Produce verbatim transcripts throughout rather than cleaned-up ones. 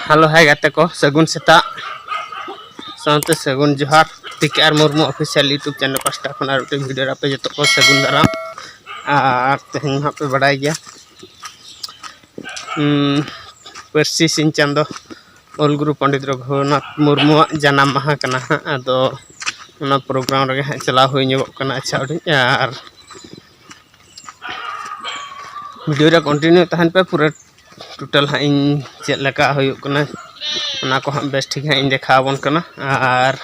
Hello, ᱦᱟᱭ ᱜᱟᱛᱮ ᱠᱚ, ᱥᱟᱹᱜᱩᱱ ᱥᱮᱛᱟᱜ ᱥᱟᱶᱛᱮ ᱥᱟᱹᱜᱩᱱ ᱡᱚᱦᱟᱨ᱾ ᱴᱤ ᱠᱮ ᱟᱨ ᱢᱩᱨᱢᱩ ᱚᱯᱷᱤᱥᱤᱭᱟᱞ YouTube ᱪᱮᱱᱮᱞ ᱯᱟᱥᱴᱟ ᱠᱷᱚᱱ ᱟᱨ ᱢᱤᱫᱴᱮᱱ ᱵᱷᱤᱰᱤᱭᱳ ᱨᱮ ᱟᱯᱮ ᱡᱚᱛᱚ ᱠᱚ ᱥᱟᱹᱜᱩᱱ ᱫᱟᱨᱟᱢ᱾ ᱟᱨ ᱛᱮᱦᱮᱧ ᱢᱟ ᱦᱟᱸᱜ ᱯᱮ ᱵᱟᱰᱟᱭ ᱜᱮᱭᱟ, ᱩᱸ, ᱯᱟᱹᱨᱥᱤ ᱥᱤᱧ ᱪᱟᱸᱫᱚ ᱚᱞ ᱜᱩᱨᱩ ᱯᱚᱱᱰᱤᱛ ᱨᱚᱜᱷᱩᱱᱟᱛᱷ ᱢᱩᱨᱢᱩᱣᱟᱜ ᱡᱟᱱᱟᱢ ᱢᱟᱦᱟ ᱠᱟᱱᱟ ᱦᱟᱸᱜ᱾ ᱟᱫᱚ ᱚᱱᱟ ᱯᱨᱳᱜᱨᱟᱢ ᱨᱮᱜᱮ ᱦᱟᱸᱜ ᱪᱟᱞᱟᱣ ᱦᱩᱭ ᱧᱚᱜᱚᱜ ᱠᱟᱱᱟ᱾ ᱟᱪᱪᱷᱟ, ᱟᱹᱰᱤ ᱟᱨ ᱵᱷᱤᱰᱤᱭᱳ ᱨᱮ ᱠᱚᱱᱴᱤᱱᱤᱭᱩ ᱛᱟᱦᱮᱱ ᱯᱮ, ᱯᱩᱨᱟᱹ ᱴᱳᱴᱟᱞ ᱦᱟᱸᱜ ᱤᱧ ᱪᱮᱫ ᱞᱮᱠᱟ ᱦᱩᱭᱩᱜ ᱠᱟᱱᱟ, ᱚᱱᱟ ᱠᱚ ᱦᱟᱸᱜ ᱵᱮᱥ ᱴᱷᱤᱠ ᱦᱟᱸᱜ ᱤᱧ ᱫᱮᱠᱷᱟᱣ ᱟᱵᱚᱱ ᱠᱟᱱᱟ᱾ ᱟᱨ,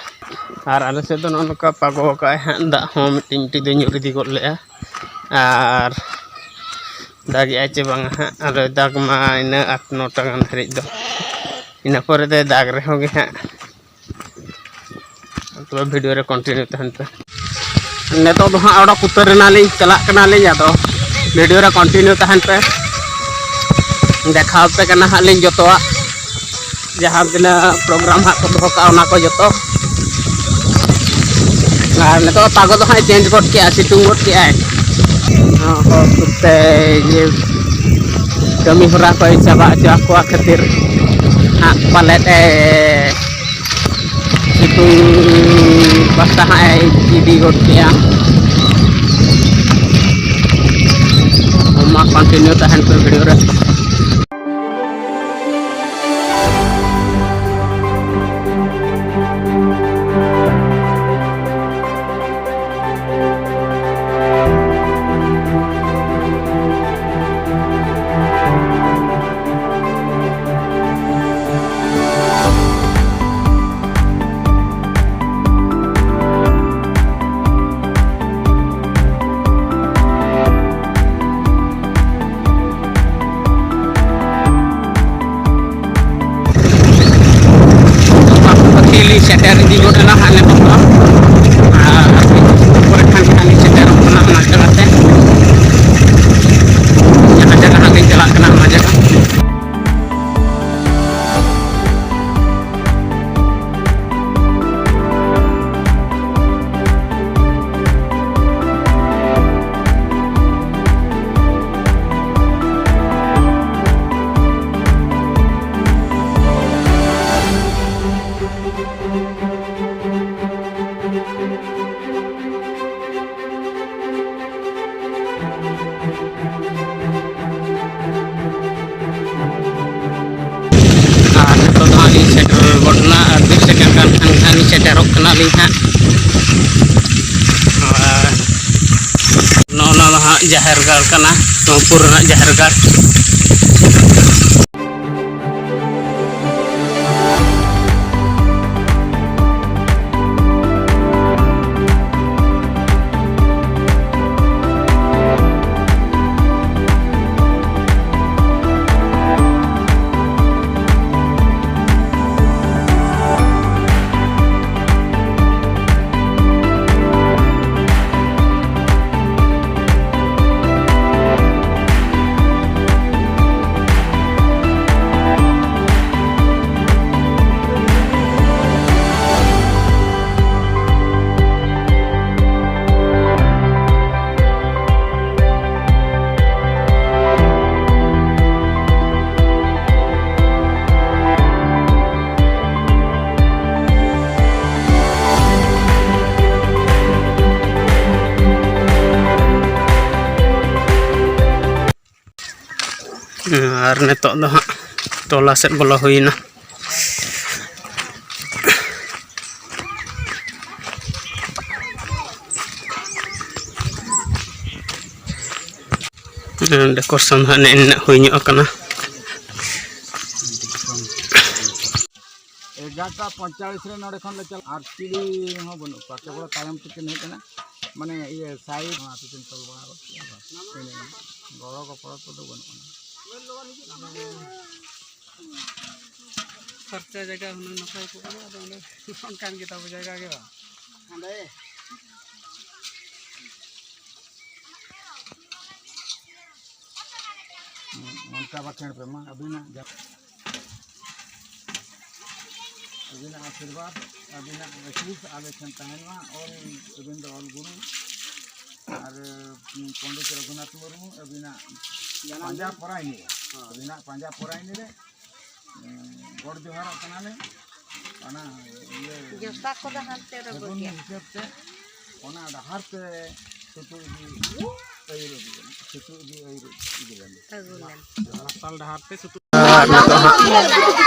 ᱟᱨ ᱟᱞᱮ ᱥᱮᱫ ᱫᱚ ᱱᱚᱜᱼᱚ ᱱᱚᱝᱠᱟ ᱯᱟᱜᱚ ᱟᱠᱟᱫᱼᱟᱭ ᱦᱟᱸᱜ, ᱫᱟᱜ ᱦᱚᱸ ᱢᱤᱫᱴᱤᱡ ᱢᱤᱫᱴᱤᱡ ᱫᱚ ᱧᱩᱨ ᱤᱫᱤ ᱜᱚᱫ ᱞᱮᱫᱼᱟ᱾ ᱟᱨ ᱫᱟᱜᱮᱜᱼᱟᱭ ᱪᱮ ᱵᱟᱝᱟ ᱦᱟᱸᱜ, ᱟᱫᱚ ᱫᱟᱜᱽ ᱢᱟ ᱤᱱᱟᱹ ᱟᱴ ᱱᱚᱴᱟ ᱜᱟᱱ ᱫᱷᱟᱹᱨᱤᱡ ᱫᱚ, ᱤᱱᱟᱹ ᱯᱚᱨᱮ ᱫᱚᱭ ᱫᱟᱜᱽ ᱨᱮᱦᱚᱸ ᱜᱮ ᱦᱟᱸᱜ, ᱛᱚᱵᱮ ᱵᱷᱤᱰᱤᱭᱳ ᱨᱮ ᱠᱚᱱᱴᱤᱱᱤᱭᱩ ᱛᱟᱦᱮᱱ ᱯᱮ᱾ ᱱᱤᱛᱚᱜ ᱫᱚ ᱦᱟᱸᱜ ᱚᱰᱚᱠ ᱩᱛᱟᱹᱨ ᱮᱱᱟᱞᱤᱧ, ᱪᱟᱞᱟᱜ ᱠᱟᱱᱟᱞᱤᱧ᱾ ᱟᱫᱚ ᱵᱷᱤᱰᱤᱭᱳ ᱨᱮ ᱠᱚᱱᱴᱤᱱᱤᱭᱩ ᱛᱟᱦᱮᱱ ᱯᱮ, ᱫᱮᱠᱷᱟᱣ ᱟᱯᱮ ᱠᱟᱱᱟ ᱦᱟᱸᱜ ᱞᱤᱧ ᱡᱚᱛᱚᱣᱟᱜ, ᱡᱟᱦᱟᱸ ᱛᱤᱱᱟᱹᱜ ᱯᱨᱳᱜᱨᱟᱢ ᱦᱟᱸᱜ ᱠᱚ ᱫᱚᱦᱚ ᱠᱟᱜᱼᱟ, ᱚᱱᱟ ᱠᱚ ᱡᱚᱛᱚ᱾ ᱟᱨ ᱱᱤᱛᱚᱜ ᱯᱟᱜᱚ ᱫᱚ ᱦᱟᱸᱜ ᱪᱮᱧᱡᱽ ᱜᱚᱫ ᱠᱮᱜᱼᱟᱭ, ᱥᱤᱛᱩᱝ ᱜᱚᱫ ᱠᱮᱜᱼᱟᱭ᱾ ᱦᱚᱸ, ᱦᱚᱲ ᱠᱚᱛᱮ ᱤᱭᱟᱹ ᱠᱟᱹᱢᱤ ᱦᱚᱨᱟ ᱠᱚᱭ ᱪᱟᱵᱟ ᱦᱚᱪᱚ ᱟᱠᱚᱣᱟ ᱠᱷᱟᱹᱛᱤᱨ ᱦᱟᱸᱜ ᱯᱟᱞᱮᱫ ᱮ ᱥᱤᱛᱩᱝ ᱯᱟᱥᱴᱟ ᱦᱟᱸᱜ ᱮ ᱤᱫᱤ ᱜᱚᱫ ᱠᱮᱜᱼᱟ᱾ ᱢᱟ ᱠᱚᱱᱴᱤᱱᱤᱭᱩ ᱛᱟᱦᱮᱱ ᱯᱮ ᱵᱷᱤᱰᱤᱭᱳ ᱨᱮ᱾ ᱯᱟᱥᱟᱯᱟᱥᱤ ᱞᱤᱧ ᱥᱮᱴᱮᱨ ᱤᱫᱤ ᱜᱚᱫ ᱮᱱᱟ ᱦᱟᱸᱜ ᱱᱤᱛᱚᱜ ᱫᱚ᱾ ᱟᱨ ᱯᱚᱨᱮ ᱠᱷᱟᱱ ᱜᱮ ᱦᱟᱸᱜ ᱞᱤᱧ ᱥᱮᱴᱮᱨᱚᱜ ᱠᱟᱱᱟ ᱚᱱᱟ ᱡᱟᱭᱜᱟ ᱛᱮ᱾ ᱡᱟᱦᱟᱸ ᱡᱟᱭᱜᱟ ᱦᱟᱸᱜ ᱞᱤᱧ ᱪᱟᱞᱟᱜ ᱠᱟᱱᱟ ᱚᱱᱟ ᱡᱟᱭᱜᱟ᱾ ᱟᱨ ᱱᱤᱛᱚᱜ ᱫᱚ ᱦᱟᱸᱜ ᱞᱤᱧ ᱥᱮᱴᱮᱨ ᱜᱚᱫ ᱮᱱᱟ, ᱟᱨ ᱢᱤᱫ ᱥᱮᱠᱮᱱᱰ ᱜᱟᱱ ᱠᱷᱟᱱ ᱦᱟᱸᱜ ᱞᱤᱧ ᱥᱮᱴᱮᱨᱚᱜ ᱠᱟᱱᱟ ᱟᱹᱞᱤᱧ ᱦᱟᱸᱜ᱾ ᱟᱨ ᱱᱚᱜᱼᱚ ᱱᱚᱣᱟ ᱫᱚ ᱦᱟᱸᱜ ᱡᱟᱦᱮᱨ ᱜᱟᱲ ᱠᱟᱱᱟ, ᱥᱳᱢᱯᱩᱨ ᱨᱮᱱᱟᱜ ᱡᱟᱦᱮᱨ ᱜᱟᱲ᱾ ᱟᱨ ᱱᱤᱛᱚᱜ ᱫᱚ ᱦᱟᱸᱜ ᱴᱚᱞᱟ ᱥᱮᱫ ᱵᱚᱞᱚ ᱦᱩᱭᱱᱟ᱾ ᱰᱮᱠᱳᱨᱮᱥᱚᱱ ᱦᱟᱸᱜ ᱱᱮᱜᱼᱮ ᱱᱤᱱᱟᱹᱜ ᱦᱩᱭ ᱧᱚᱜ ᱟᱠᱟᱱᱟ᱾ ᱮᱜᱟᱨᱚᱴᱟ ᱯᱚᱸᱭᱛᱟᱞᱤᱥ ᱨᱮ ᱱᱚᱰᱮ ᱠᱷᱚᱱ ᱞᱮ ᱪᱟᱞᱟᱜᱼᱟ, ᱟᱨ ᱪᱤᱞᱤ ᱦᱚᱸ ᱵᱟᱹᱱᱩᱜ ᱠᱚᱣᱟ, ᱠᱮᱵᱚᱞ ᱛᱟᱭᱚᱢ ᱛᱮᱠᱤᱱ ᱦᱮᱡ ᱮᱱᱟ᱾ ᱢᱟᱱᱮ ᱤᱭᱟᱹ ᱥᱟᱭᱤᱰ ᱱᱚᱣᱟ ᱛᱮᱠᱤᱱ ᱛᱚᱞ ᱵᱟᱲᱟ ᱜᱚᱫ ᱠᱮᱜᱼᱟ ᱵᱟᱥ᱾ ᱤᱱᱟᱹ ᱜᱚᱲᱚ ᱜᱚᱯᱚᱲᱚ ᱠᱚᱫᱚ ᱵᱟᱹᱱᱩᱜ ᱟᱱᱟ᱾ ᱯᱷᱟᱨᱪᱟ ᱡᱟᱭᱜᱟ ᱦᱩᱱᱟᱹᱝ ᱱᱟᱯᱟᱭ ᱠᱚᱜᱼᱟ, ᱟᱫᱚ ᱚᱸᱰᱮ ᱚᱱᱠᱟᱱ ᱜᱮ ᱛᱟᱵᱚ ᱡᱟᱭᱜᱟ ᱜᱮ ᱵᱟᱝ? ᱦᱟᱸᱰᱮ᱾ ᱚᱱᱠᱟ ᱵᱟᱠᱷᱮᱲ ᱯᱮ ᱢᱟ, ᱟᱹᱵᱤᱱᱟᱜ ᱡᱟ-, ᱟᱹᱵᱤᱱᱟᱜ ᱟᱥᱤᱨᱵᱟᱫᱽ, ᱟᱹᱵᱤᱱᱟᱜ ᱟᱹᱥᱤᱥ ᱟᱞᱮ ᱴᱷᱮᱱ ᱛᱟᱦᱮᱱ ᱢᱟ᱾ ᱚᱞ, ᱟᱹᱵᱤᱱ ᱫᱚ ᱚᱞ ᱜᱩᱨᱩ, ᱟᱨ, ᱩᱸ, ᱯᱚᱱᱰᱤᱛ ᱨᱚᱜᱷᱩᱱᱟᱛᱷ ᱢᱩᱨᱢᱩ, ᱟᱹᱵᱤᱱᱟᱜ ᱡᱟᱱᱟᱢ ᱯᱟᱸᱡᱟ ᱫᱤᱱ᱾ ᱯᱚᱨᱟᱭᱱᱤ ᱨᱮ, ᱦᱳᱭ᱾ ᱟᱹᱵᱤᱱᱟᱜ ᱯᱟᱸᱡᱟ ᱯᱚᱨᱟᱭᱱᱤ ᱨᱮ, ᱩᱸ, ᱜᱚᱰ ᱡᱚᱦᱟᱨᱚᱜ ᱠᱟᱱᱟᱞᱮ᱾ ᱚᱱᱟ ᱤᱭᱟᱹ ᱡᱚᱥᱟ ᱠᱚᱫᱚ ᱦᱟᱱᱛᱮ ᱨᱮ ᱥᱟᱹᱜᱩᱱ ᱵᱟᱹᱜᱤᱭᱟ᱾ ᱦᱤᱥᱟᱹᱵ ᱛᱮ ᱚᱱᱟ ᱰᱟᱦᱟᱨ ᱛᱮ ᱥᱩᱛᱩᱜ ᱤᱫᱤ ᱟᱹᱭᱩᱨ ᱤᱫᱤ ᱞᱮᱢ, ᱥᱩᱛᱩᱜ ᱤᱫᱤ ᱟᱹᱭᱩᱨ ᱤᱫᱤ ᱞᱮᱢ᱾ ᱟᱹᱜᱩ ᱞᱮᱢ᱾ ᱟᱨ ᱱᱤᱛᱚᱜ ᱦᱟᱸᱜ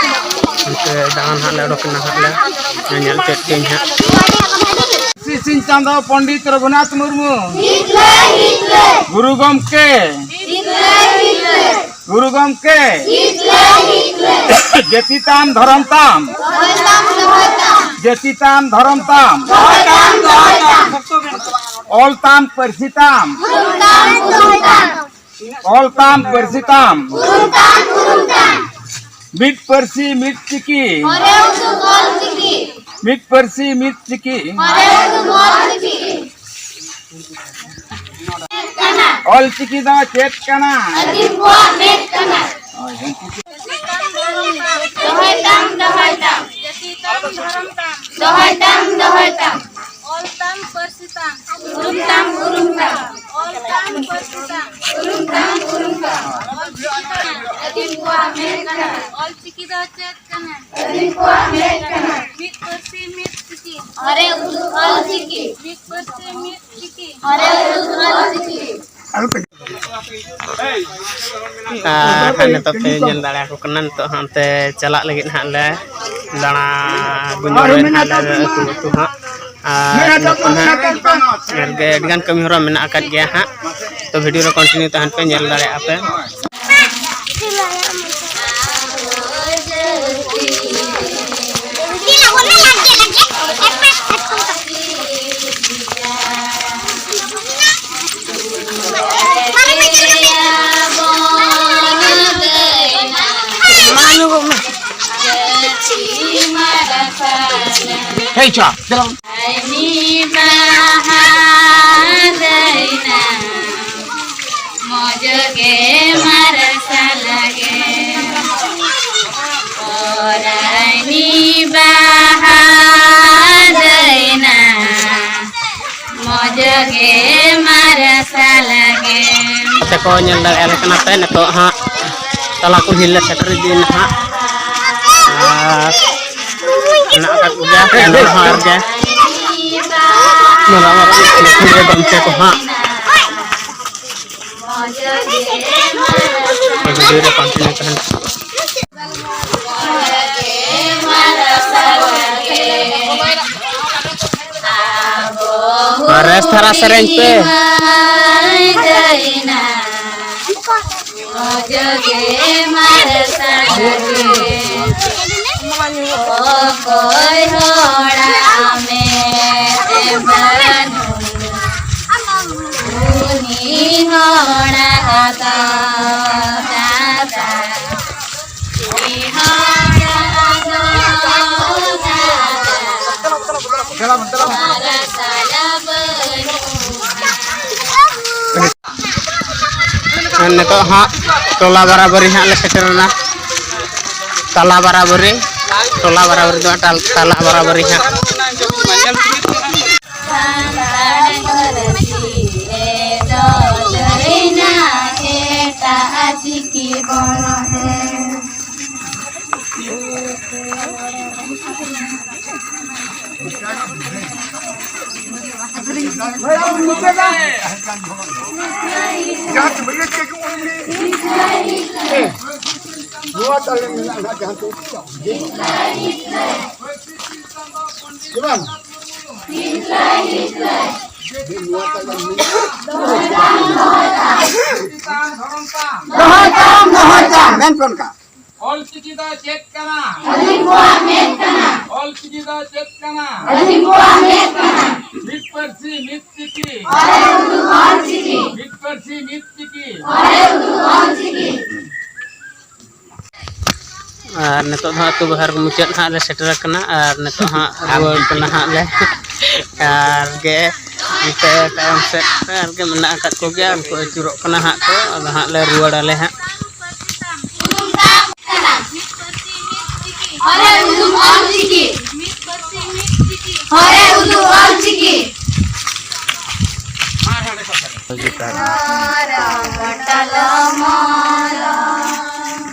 ᱚᱱᱛᱮ ᱫᱟᱬᱟᱱ ᱦᱟᱸᱜ ᱞᱮ ᱚᱰᱚᱠ ᱮᱱᱟ ᱦᱟᱸᱜ ᱞᱮ ᱧᱮᱧᱮᱞ ᱠᱮᱫ ᱠᱚᱣᱟᱧ ᱦᱟᱸᱜ᱾ ᱥᱤᱧ ᱪᱟᱸᱫᱚ ᱯᱚᱱᱰᱤᱛ ᱨᱚᱜᱷᱩᱱᱟᱛᱷ ᱢᱩᱨᱢᱩ᱾ ᱜᱩᱨᱩ ᱜᱚᱢᱠᱮ᱾ ᱜᱩᱨᱩ ᱜᱚᱢᱠᱮ᱾ ᱡᱟᱹᱛᱤ ᱛᱟᱢ, ᱫᱷᱚᱨᱚᱢ ᱛᱟᱢ᱾ ᱡᱟᱹᱛᱤ ᱛᱟᱢ, ᱫᱷᱚᱨᱚᱢ ᱛᱟᱢ᱾ ᱚᱞ ᱛᱟᱢ, ᱯᱟᱹᱨᱥᱤ ᱛᱟᱢ᱾ ᱚᱞ ᱛᱟᱢ, ᱯᱟᱹᱨᱥᱤ ᱛᱟᱢ᱾ ᱢᱤᱫ ᱯᱟᱹᱨᱥᱤ, ᱢᱤᱫ ᱪᱤᱠᱤ᱾ ᱢᱤᱫ ᱯᱟᱹᱨᱥᱤ, ᱢᱤᱫ ᱪᱤᱠᱤ᱾ ᱚᱞ ᱪᱤᱠᱤ ᱫᱚ ᱪᱮᱫ ᱠᱟᱱᱟ? ᱟᱹᱫᱤᱢ ᱠᱚᱣᱟᱜ ᱢᱮᱫ ᱠᱟᱱᱟ᱾ ᱦᱳᱭ, ᱦᱳᱭ᱾ ᱫᱚᱦᱚᱭ ᱛᱟᱢ, ᱫᱚᱦᱚᱭ ᱛᱟᱢ᱾ ᱡᱟᱹᱛᱤ ᱛᱟᱢ, ᱫᱷᱚᱨᱚᱢ ᱛᱟᱢ᱾ ᱫᱚᱦᱚᱭ ᱛᱟᱢ, ᱫᱚᱦᱚᱭ ᱛᱟᱢ᱾ ᱚᱞ ᱛᱟᱢ, ᱯᱟᱹᱨᱥᱤ ᱛᱟᱢ᱾ ᱩᱨᱩᱢ ᱛᱟᱢ, ᱩᱨᱩᱢ ᱛᱟᱢ᱾ ᱚᱞ ᱛᱟᱢ, ᱯᱟᱹᱨᱥᱤ ᱛᱟᱢ᱾ ᱚᱞ ᱪᱤᱠᱤ ᱫᱚ ᱪᱮᱫ ᱠᱟᱱᱟ? ᱟᱹᱫᱤᱢ ᱠᱚᱣᱟᱜ ᱢᱮᱫ ᱠᱟᱱᱟ᱾ ᱢᱤᱫ ᱯᱟᱹᱨᱥᱤ, ᱢᱤᱫ ᱪᱤᱠᱤ᱾ ᱦᱚᱨᱮ ᱩᱫᱩᱜ ᱚᱞ ᱪᱤᱠᱤ᱾ ᱢᱤᱫ ᱯᱟᱹᱨᱥᱤ, ᱢᱤᱫ ᱪᱤᱠᱤ᱾ ᱦᱚᱨᱮ ᱩᱫᱩᱜ ᱚᱞ ᱪᱤᱠᱤ᱾ ᱟᱨ ᱦᱟᱸᱜ ᱱᱤᱛᱚᱜ ᱯᱮ ᱧᱮᱞ ᱫᱟᱲᱮᱭᱟᱠᱚ ᱠᱟᱱᱟ, ᱱᱤᱛᱚᱜ ᱦᱟᱸᱜ ᱚᱱᱛᱮ ᱪᱟᱞᱟᱜ ᱞᱟᱹᱜᱤᱫ ᱦᱟᱸᱜ ᱞᱮ ᱫᱟᱬᱟ ᱜᱩᱸᱡᱟᱹᱣ ᱞᱮᱱ ᱦᱟᱸᱜ ᱞᱮ ᱟᱹᱛᱩ ᱟᱹᱛᱩ ᱦᱟᱸᱜ᱾ ᱟᱨ ᱱᱚᱛᱮ ᱦᱟᱸᱜ ᱧᱮᱞ ᱜᱮ ᱟᱹᱰᱤᱜᱟᱱ ᱠᱟᱹᱢᱤ ᱦᱚᱨᱟ ᱢᱮᱱᱟᱜ ᱟᱠᱟᱫ ᱜᱮᱭᱟ ᱦᱟᱸᱜ, ᱛᱚ ᱵᱷᱤᱰᱤᱭᱳ ᱨᱮ ᱠᱚᱱᱴᱤᱱᱤᱭᱩ ᱛᱟᱦᱮᱱ ᱯᱮ, ᱧᱮᱞ ᱫᱟᱲᱮᱭᱟᱜᱼᱟ ᱯᱮ᱾ ᱦᱮᱸ, ᱪᱟ, ᱪᱟᱞᱟᱣ᱾ ᱟᱭᱱᱤ ᱵᱟᱦᱟ ᱫᱟᱹᱭᱱᱟ, ᱢᱚᱡᱽ ᱜᱮ ᱢᱟᱨᱥᱟᱞ ᱜᱮ᱾ ᱯᱚᱨᱟᱭᱱᱤ ᱵᱟᱦᱟ ᱫᱟᱹᱭᱱᱟ, ᱢᱚᱡᱽ ᱜᱮ ᱢᱟᱨᱥᱟᱞ ᱜᱮ᱾ ᱛᱮᱠᱚ ᱧᱮᱞ ᱫᱟᱲᱮᱭᱟᱞᱮ ᱠᱟᱱᱟ ᱯᱮ, ᱱᱤᱛᱚᱜ ᱦᱟᱸᱜ ᱛᱟᱞᱟ ᱠᱩᱞᱦᱤ ᱞᱮ ᱥᱮᱴᱮᱨ ᱤᱫᱤᱭᱮᱱᱟ ᱦᱟᱸᱜ᱾ ᱟᱨ ᱢᱮᱱᱟᱜ ᱟᱠᱟᱫ ᱠᱚᱜᱮᱭᱟ ᱱᱚᱣᱟ ᱦᱚᱸ ᱟᱨᱜᱮ ᱢᱟᱨᱟᱝ ᱢᱟᱨᱟᱝ ᱜᱚᱢᱠᱮ ᱠᱚ ᱦᱟᱸᱜ᱾ ᱵᱷᱤᱰᱤᱭᱳ ᱨᱮ ᱠᱚᱱᱴᱤᱱᱤᱭᱩ ᱛᱟᱦᱮᱱ᱾ ᱟᱨ ᱨᱮᱥ ᱫᱷᱟᱨᱟ ᱥᱮᱨᱮᱧ ᱯᱮ᱾ ᱚᱡᱚᱜᱮ ᱢᱟᱨᱥᱟᱞ ᱜᱮ, ᱚᱠᱚᱭ ᱦᱚᱲᱟᱜ ᱢᱮᱫ ᱵᱟᱹᱱᱩᱜ, ᱩᱱᱤ ᱦᱚᱲᱟᱜ ᱫᱚ ᱠᱟᱛᱷᱟ, ᱩᱱᱤ ᱦᱚᱲᱟᱜ ᱫᱚ ᱠᱟᱛᱷᱟ, ᱢᱟᱨᱥᱟᱞ ᱵᱟᱹᱱᱩᱜ᱾ ᱟᱨ ᱱᱤᱛᱚᱜ ᱦᱟᱸᱜ ᱴᱚᱞᱟ ᱵᱟᱨᱟᱵᱟᱹᱨᱤ ᱦᱟᱸᱜ ᱞᱮ ᱥᱮᱴᱮᱨᱮᱱᱟ᱾ ᱛᱟᱞᱟ ᱵᱟᱨᱟᱵᱟᱹᱨᱤ, ᱴᱚᱞᱟ ᱵᱟᱨᱟᱵᱟᱹᱨᱤ ᱫᱚ ᱵᱟᱝ, ᱴᱟᱞ-, ᱛᱟᱞᱟ ᱵᱟᱨᱟᱵᱟᱹᱨᱤ ᱦᱟᱸᱜ᱾ ᱥᱟᱱᱛᱟᱲ ᱯᱟᱹᱨᱥᱤ ᱨᱮᱫᱚ ᱞᱟᱹᱭᱱᱟ ᱮᱴᱟᱜ ᱪᱤᱠᱤ ᱵᱚᱱᱚᱛ ᱨᱮ᱾ ᱱᱚᱣᱟ ᱛᱟᱞᱮ ᱢᱮᱱᱟᱜᱼᱟ ᱡᱟᱦᱟᱸ ᱫᱚ ᱪᱮ ᱵᱟᱝ? ᱱᱚᱣᱟ ᱛᱟᱞᱮ ᱢᱮᱱᱟᱜᱼᱟ᱾ ᱫᱚᱦᱚᱭ ᱛᱟᱢ, ᱫᱚᱦᱚᱭ ᱛᱟᱢ᱾ ᱢᱮᱱ ᱯᱮ ᱚᱱᱠᱟ᱾ ᱚᱞᱪᱤᱠᱤ ᱫᱚ ᱪᱮᱫ ᱠᱟᱱᱟ? ᱟᱹᱫᱤᱢ ᱠᱚᱣᱟᱜ ᱢᱮᱫ ᱠᱟᱱᱟ᱾ ᱚᱞᱪᱤᱠᱤ ᱫᱚ ᱪᱮᱫ ᱠᱟᱱᱟ? ᱟᱹᱫᱤᱢ ᱠᱚᱣᱟᱜ ᱢᱮᱫ ᱠᱟᱱᱟ᱾ ᱢᱤᱫ ᱯᱟᱹᱨᱥᱤ, ᱢᱤᱫ ᱪᱤᱠᱤ᱾ ᱦᱚᱨᱮ ᱩᱫᱩᱜ ᱚᱞ ᱪᱤᱠᱤ᱾ ᱢᱤᱫ ᱯᱟᱹᱨᱥᱤ, ᱢᱤᱫ ᱪᱤᱠᱤ᱾ ᱦᱚᱨᱮ ᱩᱫᱩᱜ ᱚᱞ ᱪᱤᱠᱤ᱾ ᱟᱨ ᱱᱤᱛᱚᱜ ᱫᱚ ᱦᱟᱸᱜ ᱟᱹᱛᱩ ᱵᱟᱦᱟᱨ ᱢᱩᱪᱟᱹᱫ ᱦᱟᱸᱜ ᱞᱮ ᱥᱮᱴᱮᱨ ᱟᱠᱟᱱᱟ᱾ ᱟᱨ ᱱᱤᱛᱚᱜ ᱦᱟᱸᱜ ᱨᱩᱣᱟᱹᱲ ᱠᱟᱱᱟ ᱦᱟᱸᱜ ᱞᱮ᱾ ᱟᱨ ᱜᱮ ᱚᱱᱛᱮ ᱛᱟᱭᱚᱢ ᱥᱮᱫ ᱨᱮ ᱟᱨ ᱜᱮ ᱢᱮᱱᱟᱜ ᱟᱠᱟᱫ ᱠᱚᱜᱮᱭᱟ, ᱩᱱᱠᱩ ᱟᱹᱪᱩᱨᱚᱜ ᱠᱟᱱᱟ ᱦᱟᱸᱜ ᱠᱚ᱾ ᱟᱫᱚ ᱦᱟᱸᱜ ᱞᱮ ᱨᱩᱣᱟᱹᱲ ᱟᱞᱮ ᱦᱟᱸᱜ᱾ ᱦᱚᱨᱮ ᱩᱫᱩᱜ ᱚᱞ ᱪᱤᱠᱤ᱾ ᱦᱚᱨᱮ ᱩᱫᱩᱜ ᱚᱞ ᱪᱤᱠᱤ᱾ ᱢᱟᱨᱟᱝ ᱴᱟᱞᱚ ᱢᱟᱨᱟᱝ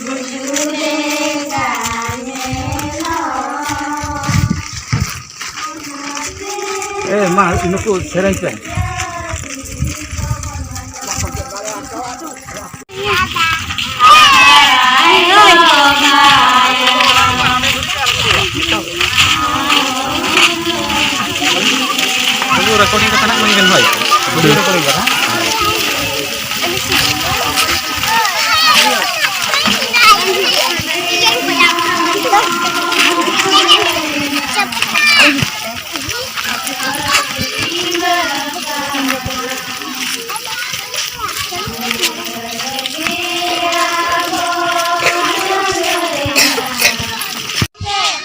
ᱵᱩᱡᱩᱨᱮ ᱜᱟᱱᱮ ᱮ ᱢᱟ, ᱱᱩᱠᱩ ᱥᱮᱨᱮᱧ ᱯᱮ᱾ ᱟᱵᱚ recording ᱠᱟᱛᱮ ᱱᱟᱜ ᱢᱟᱹᱭ ᱜᱟᱱ ᱦᱳᱭ᱾ Video recording ᱠᱟᱛᱮ᱾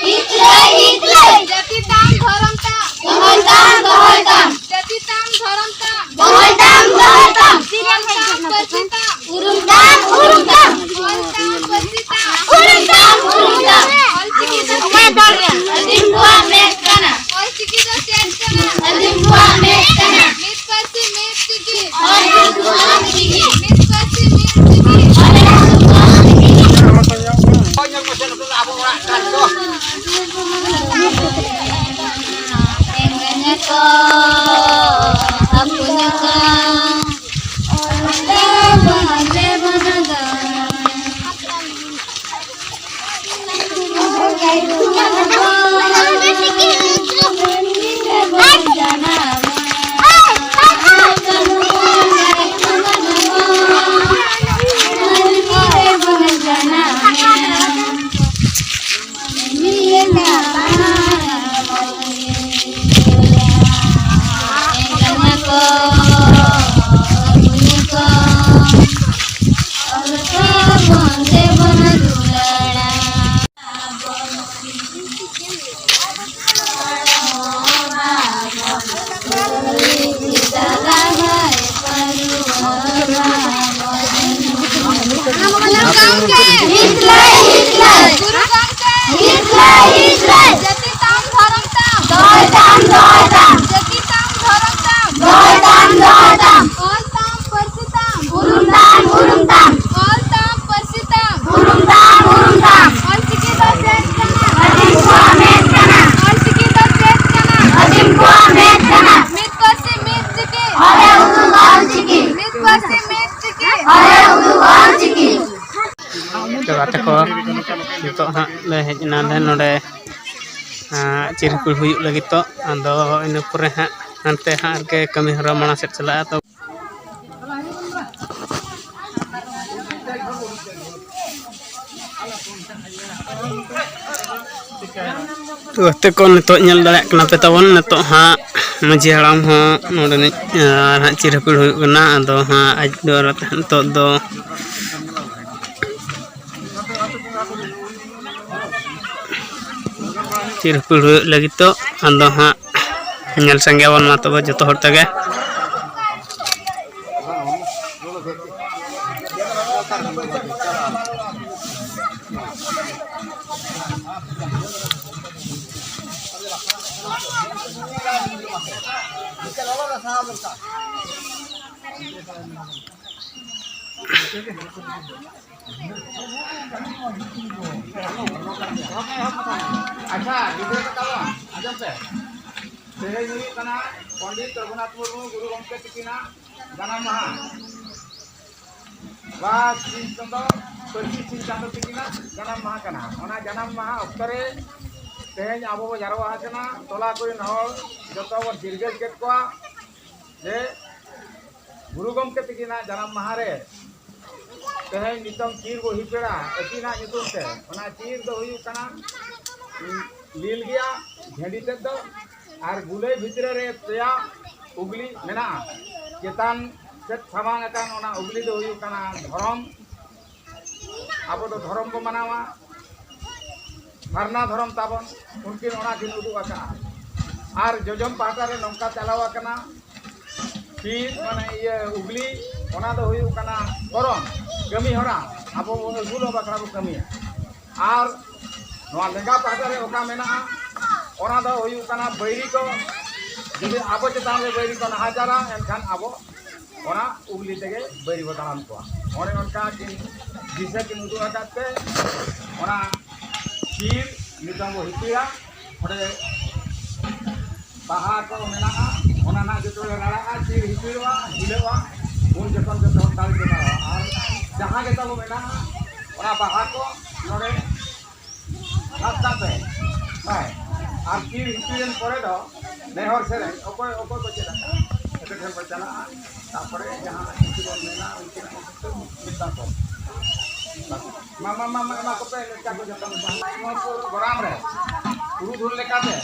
ᱦᱤᱛᱞᱟᱹᱭ, ᱦᱤᱛᱞᱟᱹᱭ᱾ ᱡᱟᱹᱛᱤ ᱛᱟᱢ, ᱫᱷᱚᱨᱚᱢ ᱛᱟᱢ᱾ ᱫᱚᱦᱚᱭ ᱛᱟᱢ, ᱫᱚᱦᱚᱭ ᱛᱟᱢ᱾ ᱡᱟᱹᱛᱤ ᱛᱟᱢ, ᱫᱷᱚᱨᱚᱢ ᱛᱟᱢ᱾ ᱫᱚᱦᱚᱭ ᱛᱟᱢ, ᱫᱚᱦᱚᱭ ᱛᱟᱢ᱾ ᱚᱞ ᱛᱟᱢ, ᱯᱟᱹᱨᱥᱤ ᱛᱟᱢ᱾ ᱩᱨᱩᱢ ᱛᱟᱢ, ᱩᱨᱩᱢ ᱛᱟᱢ᱾ ᱚᱞ ᱛᱟᱢ, ᱯᱟᱹᱨᱥᱤ ᱛᱟᱢ᱾ ᱩᱨᱩᱢ ᱛᱟᱢ, ᱩᱨᱩᱢ ᱛᱟᱢ᱾ ᱚᱞ ᱪᱤᱠᱤ ᱫᱚ ᱪᱮᱫ ᱠᱟᱱᱟ? ᱟᱹᱫᱤᱢ ᱠᱚᱣᱟᱜ ᱢᱮᱫ ᱠᱟᱱᱟ᱾ ᱚᱞ ᱪᱤᱠᱤ ᱫᱚ ᱪᱮᱫ ᱠᱟᱱᱟ? ᱟᱹᱫᱤᱢ ᱠᱚᱣᱟᱜ ᱢᱮᱫ ᱠᱟᱱᱟ᱾ ᱢᱤᱫ ᱯᱟᱹᱨᱥᱤ, ᱢᱤᱫ ᱪᱤᱠᱤ᱾ ᱚᱞ ᱪᱤᱠᱤ, ᱚᱞ ᱪᱤᱠᱤ᱾ ᱢᱤᱫ ᱯᱟᱹᱨᱥᱤ, ᱢᱤᱫ ᱪᱤᱠᱤ᱾ ᱚᱞ ᱪᱤᱠᱤ, ᱚᱞ ᱪᱤᱠᱤ᱾ ᱦᱤᱛᱞᱟᱹᱭ, ᱦᱤᱛᱞᱟᱹᱭ᱾ ᱦᱤᱛᱞᱟᱹᱭ, ᱦᱤᱛᱞᱟᱹᱭ᱾ ᱡᱟᱹᱛᱤ ᱛᱟᱢ, ᱫᱷᱚᱨᱚᱢ ᱛᱟᱢ᱾ ᱫᱚᱦᱚᱭ ᱛᱟᱢ, ᱫᱚᱦᱚᱭ ᱛᱟᱢ᱾ ᱡᱟᱹᱛᱤ ᱛᱟᱢ, ᱫᱷᱚᱨᱚᱢ ᱛᱟᱢ᱾ ᱫᱚᱦᱚᱭ ᱛᱟᱢ, ᱫᱚᱦᱚᱭ ᱛᱟᱢ᱾ ᱚᱞ ᱛᱟᱢ, ᱯᱟᱹᱨᱥᱤ ᱛᱟᱢ᱾ ᱩᱨᱩᱢ ᱛᱟᱢ, ᱩᱨᱩᱢ ᱛᱟᱢ᱾ ᱚᱞ ᱛᱟᱢ, ᱯᱟᱹᱨᱥᱤ ᱛᱟᱢ᱾ ᱩᱨᱩᱢ ᱛᱟᱢ, ᱩᱨᱩᱢ ᱛᱟᱢ᱾ ᱚᱞ ᱪᱤᱠᱤ ᱫᱚ ᱪᱮᱫ ᱠᱟᱱᱟ? ᱟᱹᱫᱤᱢ ᱠᱚᱣᱟᱜ ᱢᱮᱫ ᱠᱟᱱᱟ᱾ ᱚᱞ ᱪᱤᱠᱤ ᱫᱚ ᱪᱮᱫ ᱠᱟᱱᱟ? ᱟᱹᱫᱤᱢ ᱠᱚᱣᱟᱜ ᱢᱮᱫ ᱱᱚᱰᱮ ᱪᱤᱨ ᱦᱤᱯᱤᱲ ᱦᱩᱭᱩᱜ ᱞᱟᱹᱜᱤᱫ ᱛᱚ, ᱟᱫᱚ ᱤᱱᱟᱹ ᱯᱚᱨᱮ ᱦᱟᱸᱜ ᱦᱟᱱᱛᱮ ᱦᱟᱸᱜ ᱟᱨᱠᱤ ᱠᱟᱹᱢᱤ ᱦᱚᱨᱟ ᱢᱟᱲᱟᱝ ᱥᱮᱫ ᱪᱟᱞᱟᱜᱼᱟ᱾ ᱛᱚ ᱛᱚ ᱜᱟᱛᱮ ᱠᱚ, ᱱᱤᱛᱚᱜ ᱧᱮᱞ ᱫᱟᱲᱮᱭᱟᱜ ᱠᱟᱱᱟ ᱯᱮ ᱛᱟᱵᱚᱱ, ᱱᱤᱛᱚᱜ ᱦᱟᱸᱜ ᱢᱟᱹᱡᱷᱤ ᱦᱟᱲᱟᱢ ᱦᱚᱸ ᱱᱚᱰᱮᱱᱤᱡ ᱟᱨ ᱦᱟᱸᱜ ᱪᱤᱨ ᱦᱤᱯᱤᱲ ᱦᱩᱭᱩᱜ ᱠᱟᱱᱟ᱾ ᱟᱫᱚ ᱦᱟᱸᱜ ᱟᱡ ᱫᱚ ᱟᱨ ᱱᱤᱛᱚᱜ ᱫᱚ ᱪᱤᱨ ᱦᱤᱯᱤᱲ ᱦᱩᱭᱩᱜ ᱞᱟᱹᱜᱤᱫ ᱛᱚ, ᱟᱫᱚ ᱦᱟᱸᱜ ᱧᱮᱞ ᱥᱟᱸᱜᱮ ᱟᱵᱚᱱ ᱢᱟ ᱛᱚᱵᱮ ᱡᱚᱛᱚ ᱦᱚᱲ ᱛᱮᱜᱮ᱾ ᱟᱪᱪᱷᱟ, ᱜᱤᱫᱽᱨᱟᱹ ᱠᱚ ᱛᱟᱵᱚᱱ, ᱟᱸᱡᱚᱢ ᱯᱮ᱾ ᱛᱮᱦᱮᱧ ᱦᱩᱭᱩᱜ ᱠᱟᱱᱟ ᱯᱚᱱᱰᱤᱛ ᱨᱚᱜᱷᱩᱱᱟᱛᱷ ᱢᱩᱨᱢᱩ ᱜᱩᱨᱩ ᱜᱚᱢᱠᱮ ᱛᱤᱠᱤᱱᱟᱜ ᱡᱟᱱᱟᱢ ᱢᱟᱦᱟ᱾ ᱵᱟ ᱥᱤᱧ ᱪᱟᱸᱫᱚ, ᱯᱟᱹᱨᱥᱤ ᱥᱤᱧ ᱪᱟᱸᱫᱚ ᱛᱤᱠᱤᱱᱟᱜ ᱡᱟᱱᱟᱢ ᱢᱟᱦᱟ ᱠᱟᱱᱟ᱾ ᱚᱱᱟ ᱡᱟᱱᱟᱢ ᱢᱟᱦᱟ ᱚᱠᱛᱚ ᱨᱮ ᱛᱮᱦᱮᱧ ᱟᱵᱚ ᱵᱚ ᱡᱟᱨᱣᱟ ᱟᱠᱟᱱᱟ, ᱴᱚᱞᱟ ᱠᱚᱨᱮᱱ ᱦᱚᱲ ᱡᱚᱛᱚ ᱵᱚᱱ ᱪᱤᱨᱜᱟᱹᱞ ᱠᱮᱫ ᱠᱚᱣᱟ ᱡᱮ ᱜᱩᱨᱩ ᱜᱚᱢᱠᱮ ᱛᱤᱠᱤᱱᱟᱜ ᱡᱟᱱᱟᱢ ᱢᱟᱦᱟ ᱨᱮ ᱛᱮᱦᱮᱧ ᱱᱤᱛᱚᱝ ᱪᱤᱨ ᱵᱚ ᱦᱤᱯᱤᱲᱟ ᱟᱹᱠᱤᱱᱟᱜ ᱧᱩᱛᱩᱢ ᱛᱮ᱾ ᱚᱱᱟ ᱪᱤᱨ ᱫᱚ ᱦᱩᱭᱩᱜ ᱠᱟᱱᱟ ᱞᱤᱞ ᱜᱮᱭᱟ ᱡᱷᱟᱹᱰᱤ ᱛᱮᱫ ᱫᱚ, ᱟᱨ ᱜᱩᱞᱟᱹᱭ ᱵᱷᱤᱛᱨᱤ ᱨᱮ ᱯᱮᱭᱟ ᱩᱜᱽᱞᱤ ᱢᱮᱱᱟᱜᱼᱟ᱾ ᱪᱮᱛᱟᱱ ᱥᱮᱫ ᱥᱟᱢᱟᱝ ᱟᱠᱟᱱ ᱚᱱᱟ ᱩᱜᱽᱞᱤ ᱫᱚ ᱦᱩᱭᱩᱜ ᱠᱟᱱᱟ ᱫᱷᱚᱨᱚᱢ, ᱟᱵᱚ ᱫᱚ ᱫᱷᱚᱨᱚᱢ ᱵᱚ ᱢᱟᱱᱟᱣᱟ, ᱥᱟᱨᱱᱟ ᱫᱷᱚᱨᱚᱢ ᱛᱟᱵᱚᱱ, ᱩᱱᱠᱤᱱ ᱚᱱᱟ ᱠᱤᱱ ᱩᱫᱩᱜ ᱟᱠᱟᱫᱼᱟ᱾ ᱟᱨ ᱡᱚᱡᱚᱢ ᱯᱟᱦᱴᱟ ᱨᱮ ᱱᱚᱝᱠᱟ ᱪᱟᱞᱟᱣ ᱟᱠᱟᱱᱟ, ᱛᱤ ᱢᱟᱱᱮ ᱤᱭᱟᱹ ᱩᱜᱽᱞᱤ, ᱚᱱᱟ ᱫᱚ ᱦᱩᱭᱩᱜ ᱠᱟᱱᱟ ᱠᱚᱨᱚᱢ, ᱠᱟᱹᱢᱤ ᱦᱚᱨᱟ, ᱟᱵᱚ ᱵᱚᱱ ᱟᱹᱥᱩᱞᱚᱜ ᱵᱟᱠᱷᱨᱟ ᱵᱚ ᱠᱟᱹᱢᱤᱭᱟ᱾ ᱟᱨ ᱱᱚᱣᱟ ᱞᱮᱸᱜᱟ ᱯᱟᱦᱴᱟ ᱨᱮ ᱚᱠᱟ ᱢᱮᱱᱟᱜᱼᱟ, ᱚᱱᱟ ᱫᱚ ᱦᱩᱭᱩᱜ ᱠᱟᱱᱟ ᱵᱟᱹᱭᱨᱤ ᱠᱚ, ᱡᱩᱫᱤ ᱟᱵᱚ ᱪᱮᱛᱟᱱ ᱨᱮ ᱵᱟᱹᱭᱨᱤ ᱠᱚ ᱱᱟᱦᱟᱪᱟᱨᱟ, ᱮᱱᱠᱷᱟᱱ ᱟᱵᱚ ᱚᱱᱟ ᱩᱜᱽᱞᱤ ᱛᱮᱜᱮ ᱵᱟᱹᱭᱨᱤ ᱵᱚ ᱫᱟᱬᱟᱱ ᱠᱚᱣᱟ᱾ ᱚᱱᱮ ᱚᱱᱠᱟ ᱠᱤᱱ ᱫᱤᱥᱟᱹ ᱠᱤᱱ ᱩᱫᱩᱜ ᱟᱠᱟᱫ ᱛᱮ ᱚᱱᱟ ᱪᱤᱨ ᱱᱤᱛᱚᱝ ᱵᱚ ᱦᱤᱯᱤᱲᱟ᱾ ᱚᱸᱰᱮ ᱵᱟᱦᱟ ᱠᱚ ᱢᱮᱱᱟᱜᱼᱟ, ᱚᱱᱟ ᱱᱟᱜ ᱡᱚᱛᱚ ᱞᱮ ᱨᱟᱲᱟᱜᱼᱟ, ᱪᱤᱨ ᱦᱤᱯᱤᱲᱚᱜᱼᱟ, ᱦᱤᱞᱟᱹᱜᱼᱟ, ᱩᱱ ᱡᱚᱠᱷᱚᱱ ᱡᱚᱛᱚ ᱦᱚᱲ ᱛᱟᱞᱮ ᱡᱚᱢᱟ᱾ ᱟᱨ ᱡᱟᱦᱟᱸ ᱜᱮ ᱛᱟᱵᱚ ᱢᱮᱱᱟᱜᱼᱟ, ᱚᱱᱟ ᱵᱟᱦᱟ ᱠᱚ ᱱᱚᱰᱮ ᱟᱥᱛᱟ ᱛᱮ᱾ ᱦᱳᱭ᱾ ᱟᱨ ᱪᱤᱨ ᱦᱤᱯᱤᱲ ᱮᱱ ᱯᱚᱨᱮ ᱫᱚ ᱱᱮᱦᱚᱨ ᱥᱮᱨᱮᱧ, ᱚᱠᱚᱭ, ᱚᱠᱚᱭ ᱠᱚ ᱪᱮᱫ ᱟᱠᱟᱫ, ᱡᱚᱛᱚ ᱴᱷᱮᱱ ᱠᱚ ᱪᱟᱞᱟᱜᱼᱟ᱾ ᱛᱟᱨᱯᱚᱨᱮ ᱡᱟᱦᱟᱸ ᱧᱩᱛᱩᱢ ᱵᱚᱱ ᱢᱮᱱᱟ, ᱩᱱᱠᱤᱱᱟᱜ ᱧᱩᱛᱩᱢ ᱛᱮ ᱢᱤᱫᱴᱟᱝ ᱠᱚ᱾ ᱢᱟ, ᱢᱟ, ᱢᱟ, ᱢᱟ, ᱮᱢᱟ ᱠᱚᱯᱮ, ᱞᱮᱠᱪᱟ ᱠᱚ ᱡᱚᱛᱚ ᱢᱮᱥᱟ᱾ ᱱᱚᱣᱟ ᱠᱚ ᱜᱚᱨᱟᱢ ᱨᱮ ᱯᱩᱨᱩᱫᱷᱩᱞ ᱞᱮᱠᱟᱛᱮ